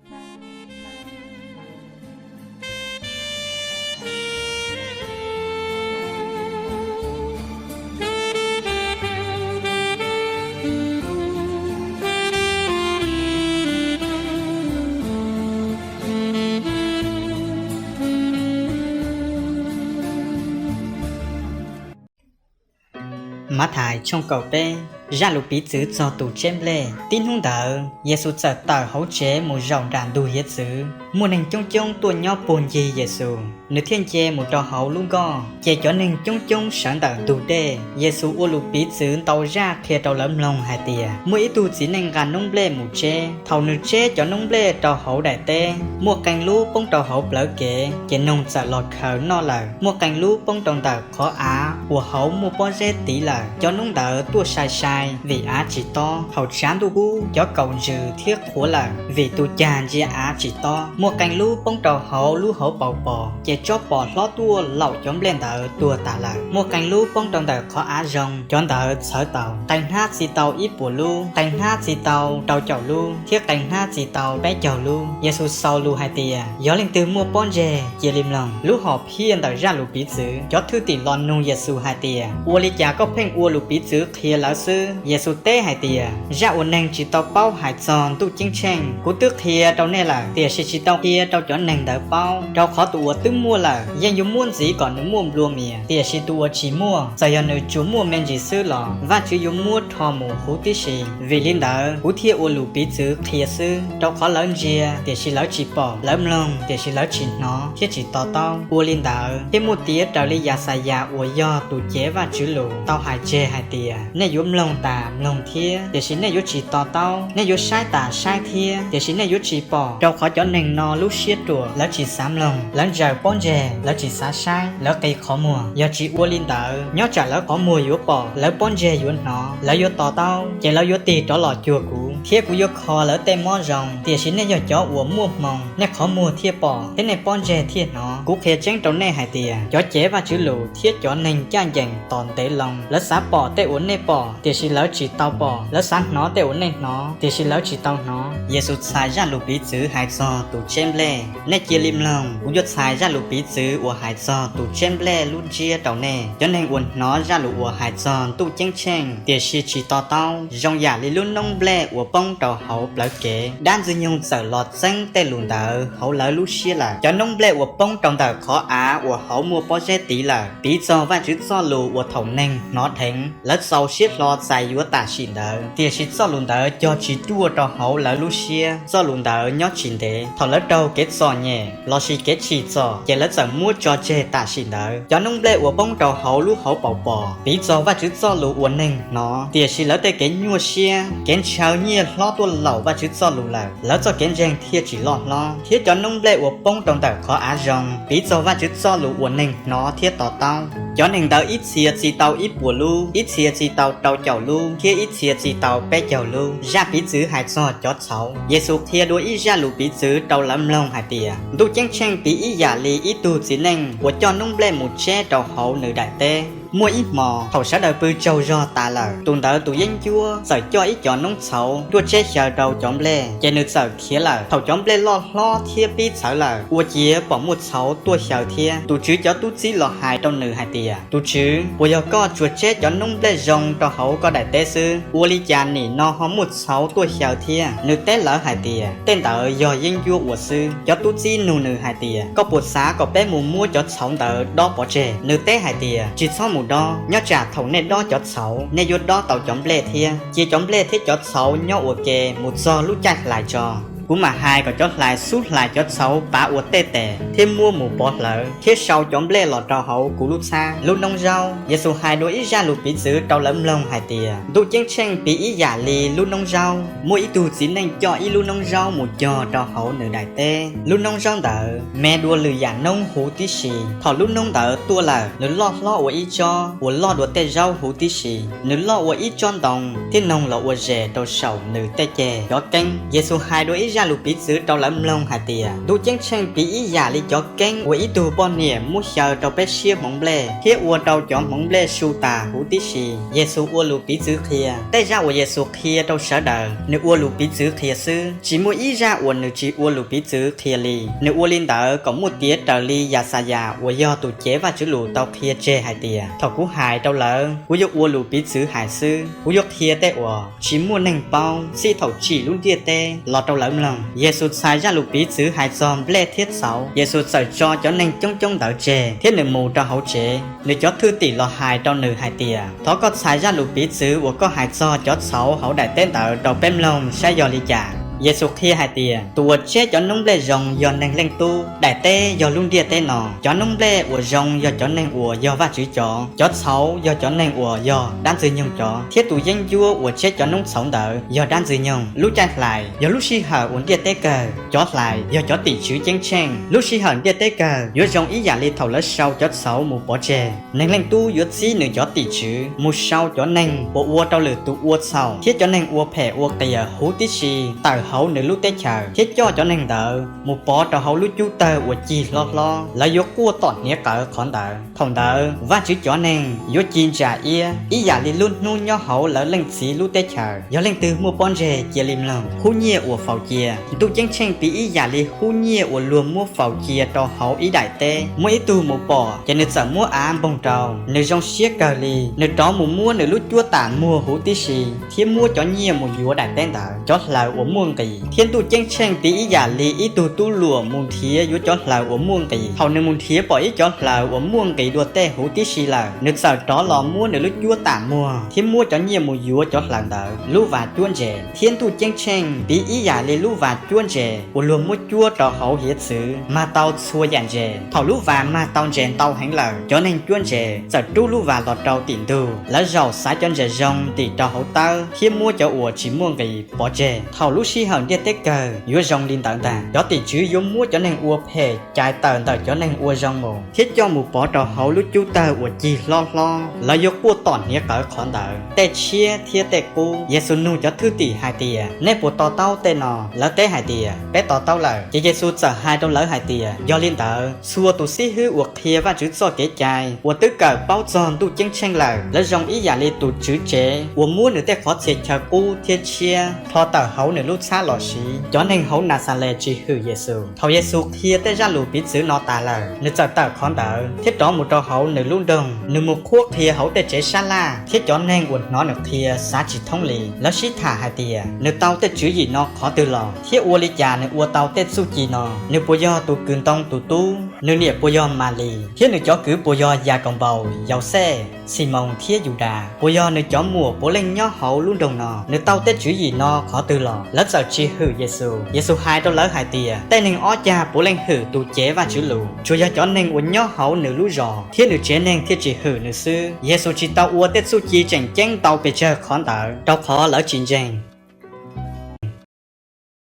Mathais tshooj kaum peb. Zaj lus piv txwv txog tus tseb nplej. Tib hnub ntawd Yexus txawm tawm hauv tsev mus zaum nram ntug hiav txwv. Muaj neeg coob coob tuaj nyob puag ncig Yexus, nws thiaj nce mus rau hauv lub nkoj, ces cov neeg coob coob sawv ntawm ntug dej. Yexus ua lus piv txwv ntau zaj qhia rau lawv mloog hais tias, muaj ib tug txiv neej nqa noob nplej mus tseb. Thaum nws tseb cov noob nplej rau hauv daim teb, muaj qee lub poob rau hauv plawv kev, ces noog txawm los khaws noj lawm. Muaj qee lub poob rau ntawm qhov av uas hauv muaj pob zeb tiv lawm. Cov noob ntawd tuaj sai sai vim av tsis tob. Thaum tshav ntuj kub, cov kaus ntsws thiab qhuav lawm, vim tus cag ntsia av tsis tob. Muaj qee lub poob rau hauv lub hauv paus pos, ces tsob pos hlob tuaj laum cov nplej ntawd tuag tas lawm. Muaj qee lub poob rau ntawm qhov av zoo, cov ntawd txhawv taus. Qee hnab txi tau ib puas lub, qee hnab txi tau rau caum lub, thiab qee hnab txi tau peb caug lub. Yexus xaus lus hais tias, yog leej twg muaj pob ntseg, cia li mloog. Lub hom phiaj ntawm zaj lus piv txwv. Cov thwj tim los nug Yexus hais tias, ua li cas koj pheej ua lus piv txwv qhia lawv xwb? Yexus teb hais tias, zaj uas neeg tsis tau paub hais txog Ntuj Ceeb Tsheej, kuv twb qhia rau nej lawm, tiam sis tsis tau qhia rau cov neeg ntawd paub. Rau qhov tus uas twb muaj lawm, yeej yuav muab ntxiv kom nws muaj nplua mias, tiam sis tus uas tsis muaj, txawm yog nws tsuas muaj me ntsis xwb los Vajtswv yuav muab rho mus huv tib si. Vim li ntawd, kuv thiaj ua lus piv txwv qhia xwb, rau qhov lawv ntsia, tiam sis lawv tsis pom, lawv mloog, tiam sis lawv tsis hnov thiab tsis to taub. Ua li ntawd, thiaj muaj tiav raws li Yaxayas uas yog tus cev Vajtswv lus tau hais tseg hais tias, nej yuav mloog tas mloog thiab, tiam sis nej yuav tsis to taub; nej yuav saib tas saib thiab, tiam sis nej yuav tsis pom. Rau qhov cov neeg no lub siab ruam, lawv tsis xav mloog, lawv ntsaws pob ntseg, lawv tsis xav saib, lawv qi qhov muag. Yog tsis ua li ntawd, nyob tsam lawv qhov muag yuav pom, lawv pob ntseg yuav hnov, lawv yuav to taub, ces lawv yuav tig rov los cuag kuv, thiab kuv yuav kho lawv tej mob zoo. Tiam sis nej yog cov uas muaj hmoo, nej qhov muag thiaj pom, thiab nej pob ntseg thiaj hnov. Kuv qhia tseeb rau nej hais tias, cov cev Vajtswv lus thiab cov neeg ncaj ncees tos ntev loo, lawv xav pom tej uas nej pom, tiam sis lawv tsis tau pom; lawv xav hnov tej uas nej hnov, tiam sis lawv tsis tau hnov. Yexus txhais zaj lus piv txwv hais txog tus tseb nplej. Nej cia li mloog, kuv yuav txhais zaj lus piv txwv uas hais txog tus tseb nplej lub ntsiab rau nej. Cov neeg uas hnov zaj lus uas hais txog Ntuj Ceeb Tsheej, tiam sis tsis to taub, zoo yam li lub noob nplej uas poob rau hauv plawv kev. Dab Ntxwg nyoog txawm los txeeb tej lus ntawd hauv lawv lub siab lawm. Cov noob nplej uas poob rau ntawm qhov av uas hauv muaj pob zeb tiv lawm, piv txog Vajtswv Txojlus uas thaum neeg hnov dheev, lawv txaus siab hlo txais yuav tam sim ntawd, tiam sis Txojlus ntawd cog tsis ruaj rau hauv lawv lub siab, Txojlus ntawd nyob tsis ntev. Thaum lawv raug kev txom nyem lossis kev tsim txom, ces lawv txawm muab tso tseg tam sim ntawd. Cov noob nplej uas poob rau hauv lub hauv paus pos, piv txog Vajtswv Txojlus uas neeg hnov, tiam sis lawv tej kev nyuaj siab, kev ntshaw nyiaj hlob tuaj laum Vajtswv Txojlus lawm, lawv txoj kev ntseeg thiaj tsis loj hlob. Thiab cov noob nplej uas poob rau ntawm qhov av zoo, piv txog Vajtswv Txojlus uas neeg hnov thiab to taub. Cov neeg ntawd ib txhia txi tau ib puas lub, ib txhia txi tau rau caum lub, thiab ib txhia txi tau peb caug lub. Zaj piv txwv hais txog cov txhauv. Yexus qhia dua ib zaj lus piv txwv rau lawv mloog hais tias, Ntuj Ceeb Tsheej piv ib yam li ib tug txiv neej uas coj noob nplej mus tseb rau hauv nws daim teb. Muaj ib hmos, thaum sawv daws pw tsaug zog tas lawm, tus ntawd tus yeeb ncuab txawm coj ib co noob txhauv tuaj tseb xyaw rau cov nplej, ces nws txawm khiav lawm. Thaum cov nplej loj hlob thiab pib txhawv lawm, ua ciav pom muaj txhauv tuaj xyaw thiab. Tus tswv cov tub txib los hais rau nws hais tias, Tus tswv, puas yog koj tsuas tseb cov noob nplej zoo rau hauv koj daim teb xwb? Ua li cas nim no ho muaj txhauv tuaj xyaw thiab? Nws teb lawv hais tias, Tej ntawd yog yeeb ncuab ua xwb. Cov tub txib nug nws hais tias, Koj puas xav kom peb mus muab cov txhauv ntawd dob pov tseg? Nws teb hais tias, Tsis txhob mus dob, nyob tsam thaum nej dob cov txhauv, nej yuav dob tau cov nplej thiab. Cia cov nplej thiab cov txhauv nyob ua ke mus txog lub caij hlais tso. Kuv mam hais kom cov hlais xub hlais cov txhauv pav ua tej tes thiab muab mus pov hlawv, thiab sau cov nplej los rau hauv kuv lub txhab. Lub noob zaub. Yexus hais dua ib zaj lus piv txwv rau lawv mloog hais tias, Ntuj Ceeb Tsheej piv ib yam li lub noob zaub. Muaj ib tug txiv neej coj ib lub noob zaub mus cog rau hauv nws daim teb. Lub noob zaub ntawd me dua lwm yam noob huv tib si. Thaum lub noob ntawd tuaj lawm, nws loj hlob ua ib tsob uas loj dua tej zaub huv tib si. Nws loj ua ib tsob ntoo thiab noog los ua zes rau saum nws tej ceg cov keeb. Yexus hais dua ib zaj lus piv txwv rau lawv mloog hais tias, Ntuj Ceeb tsheej piv ib yam li cov keeb uas ib tug poj niam muab xyaw rau peb siab hmoov nplej thiab ua rau cov hmoov nplej su tas huv tib si. Yexus ua lus piv txwv qhia. Tej zaj uas Yexus qhia rau sawv daws, nws ua lus piv txwv qhia xwb, tsis muaj ib zaj uas nws tsis ua lus piv txwv qhia li. Nws ua li ntawd kom muaj tiav raws li Yaxayas uas yog tus cev Vajtswv lus tau qhia tseg hais tias, Thaum kuv hais rau lawv, kuv yuav ua lus piv txwv hais xwb, kuv yuav qhia tej uas tsis muaj neeg paub, txij thaum tsim lub ntiaj teb los rau lawv mloog. Yexus txhais zaj lus piv txwv hais txog nplej thiab txhauv. Yexus txawm tso cov neeg coob coob ntawd tseg thiab nws mus rau hauv tsev. Nws cov thwj tim los hais rau nws hais tias, Thov koj txhais zaj lus piv txwv uas koj hais txog cov txhauv hauv daim teb ntawd rau peb mloog saib yog li cas. Yexus qhia hais tias, Tus uas tseb cov noob nplej zoo yog Neeg Leej Tub, daim teb yog lub ntiaj teb no, cov noob nplej uas zoo yog cov neeg uas yog Vajtswv cov, cov txhauv yog cov neeg uas yog dab Ntxwg nyoog cov, thiab tus yeeb ncuab uas tseb cov noob txhauv ntawd yog dab Ntxwg nyoog. Lub caij hlais yog lub sij hawm uas ntiaj teb kawg, cov hlais yog cov tim tswv ceeb tsheej. Lub sij hawm ntiaj teb kawg yuav zoo ib yam li thaum lawv sau cov txhauv mus pov tseg. Neeg Leej Tub yuav txib nws cov tim tswv mus sau cov neeg uas ua rau lwm tus ua txhaum thiab cov neeg ua phem ua qias huv tib si tawm hauv nws lub teb chaws, thiab coj cov neeg ntawd mus pov rau hauv lub cub tawg uas cig hlob hlob. Lawv yuav quaj tom hniav qawv qhov ntawd. Thaum ntawd Vajtswv cov neeg yuav ci ntsa iab ib yam li lub hnub nyob hauv lawv Leej Txiv lub teb chaws. Yog leej twg muaj pob ntseg cia li mloog. Khub nyiaj uas faus cia. Ntuj Ceeb tsheej piv ib yam li khub nyiaj uas luag muab faus cia rau hauv ib daim teb. Muaj ib tug mus pom, ces nws txawm muab av npoog rau. Nws zoo siab kawg li, nws rov mus muab nws lub cuab tam muag huv tib si thiab muab cov nyiaj mus yuav daim teb ntawd cov hlaws uas muaj nqis. Thiab Ntuj Ceeb tsheej piv ib yam li ib tug tub luam mus nrhiav yuav cov hlaws uas muaj nqis. Thaum nws mus nrhiav pom ib cov hlaws uas muaj nqis dua tej huv tib si lawm, nws txawm rov los muab nws lub cuab tam muag thiab muab cov nyiaj mus yuav cov hlaws ntawd. Lub vas cuab ntses. Thiab Ntuj Ceeb tsheej piv ib yam li lub vas cuab ntses uas luag muab cuab rau hauv hiav txwv, mag tau txhua yam ntses. Thaum lub vas mag tau ntses ntau heev lawm, cov neeg cuab ntses txawm rub lub vas los rau tim ntug. Lawv zaum xaiv cov ntses zoo ntim rau hauv tawb thiab muab cov uas tsis muaj nqis pov tseg. Thaum lub sij hawm ntiaj teb kawg yuav zoo li ntawd ntag. Cov tim tswv yuav muab cov neeg ua phem cais tawm ntawm cov neeg ua zoo mus thiab coj mus pov rau hauv lub cub tawg uas cig hlob hlob. Lawv yuav quaj tom hniav qawv qhov ntawd. Tej tshiab thiab tej qub. Yexus nug cov thwj tim hais tias, Nej puas to taub tej no? Lawv teb hais tias, Peb to taub lawm. Ces Yexus txawm hais rau lawv hais tias, Yog li ntawd, txhua tus xib hwb uas qhia Vajtswv txoj kev cai uas twb kawm paub txog Ntuj Ceeb tsheej lawm, lawv zoo ib yam li tus tswv tsev uas muab nws tej qhov txhia chaw qub thiab tshiab nplho tawm hauv nws lub txhab los siv. Cov neeg hauv Naxales tsis hwm Yexus. Thaum Yexus qhia tej zaj lus piv txwv no tas lawm, nws txawm tawm qhov ntawd thiab rov mus rau hauv nws lub nroog. Nws mus qhuab qhia hauv tej tsev sab laj, thiab cov neeg uas hnov nws qhia xav tsis thoob li. Lawv sib tham hais tias, Nws tau tej tswv yim no qhov twg los? Thiab ua li cas nws ua tau tej txuj ci no? Nws puas yog tus kws ntoo tus tub? Nws niam puas yog Malis? Thiab nws cov kwv puas yog Yakaunpaus, Yauxej, Ximoos thiab Yudas? Puas yog nws cov muam puav leej nyob hauv lub nroog no? Nws tau tej tswv yim no qhov twg los? Lawv txawm tsis hwm Yexus. Yexus hais rau lawv hais tias, Tej neeg ob cag puav leej hwm tus cev Vajtswv lus, tsuas yog cov neeg uas nyob hauv nws lub zos thiab nws tsev neeg thiaj tsis hwm nws xwb. Yexus tsis tau ua tej txuj ci tseem ceeb ntau pes tsawg qhov ntawd, rau qhov lawv tsis ntseeg.